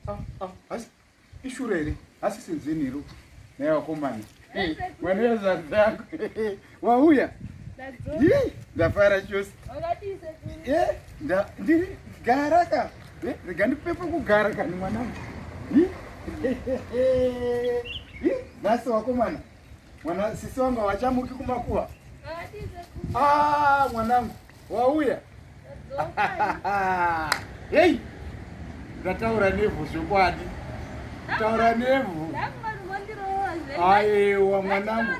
Ah, ah, asi ishure here? Asi senzeni here? Naye wakomana. Mwana wezanza yako. Wauya? Ndafara chose. Eh, nda ndiri gara ka. Eh, rega ndipepe kugara kani mwanangu. Nhasi wakomana. Mwana sisi wangu hawachamuki kumakuva. Ah, mwanangu wauya. Hey! Ndataura nevhu zvokwadi. Taura nevhu. Aiwa mwanangu.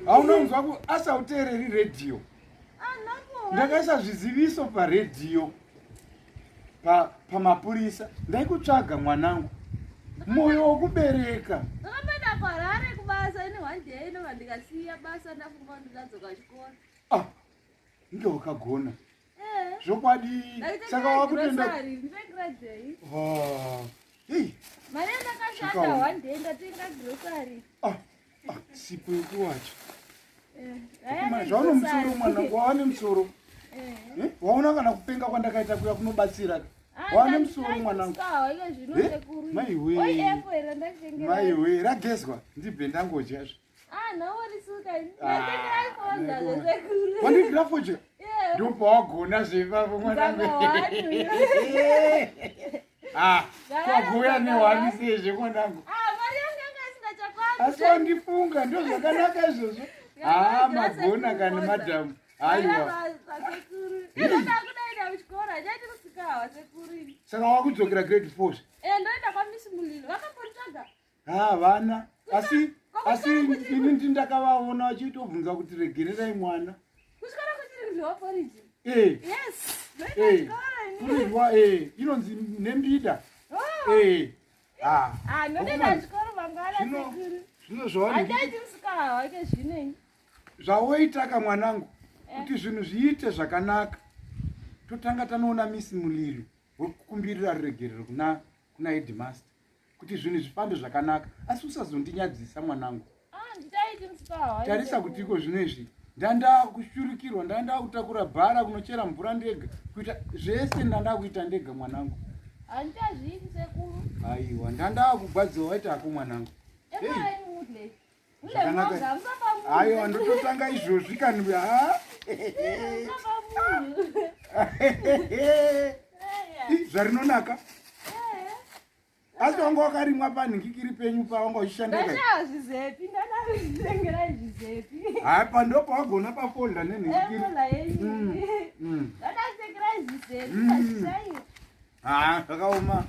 Hauna kunzwa ku asi hauteereri radio. Ndakaisa zviziviso paredhiyo pamapurisa ndaikutsvaga mwanangu moyo wokubereka ndakapenda kuharare kubasa ini one day inova ndikasiya basa ndafunga kuti ndadzoka chikoro ah inge wakagona eh. zvokwadi saka wakutenda ah, mari yandakashanda one day ndatenga grocery ah, ah, sipo yekuwacha eh, zvaune musoro mwana wawane musoro eh. Waona kana kupenga kwandakaita kuya kunobatsira waane musoro mwanangu maiwe maiwe ragezwa ndibve ndangodya zve wandigira fodya ndopawagona zvepapo mwanangu ah, kwaguya nehwani sezve mwanangu ah, asi wandifunga ndo zvakanaka izvozvo haa ah, magona kani madhamu aiwa saka wakudzokera grade 4 eh, havana asi asi ini ndi ndakavaona vachitobvunza kuti regererai mwana eh. Eh. kuridwa eh, inonzi nembida oh. Ah. Ah, zvino zvawoitaka mwanangu kuti zvinhu zviite zvakanaka totanga tanoona misi mulilo wekukumbirira ruregerero kuna kuna headmaster kuti zvinhu zvifambe zvakanaka asi usazondinyadzisa mwanangu ah, tarisa kuti iko zvino izvi ndanda kushurikirwa ndanda kutakura bhara kunochera mvura ndega kuita zvese ndanda kuita ndega mwanangu aiwa ndanda kugwadziwa waita hako mwanangu zvakanaka aiwa ndototanga izvozvi kani ha zvarinonaka asi wanga wakarimwa panhingikiri penyu pawanga uchishandaaha pando pawagona pafolda nenhingikiri mm, mm. Mm. Ha zvakaoma.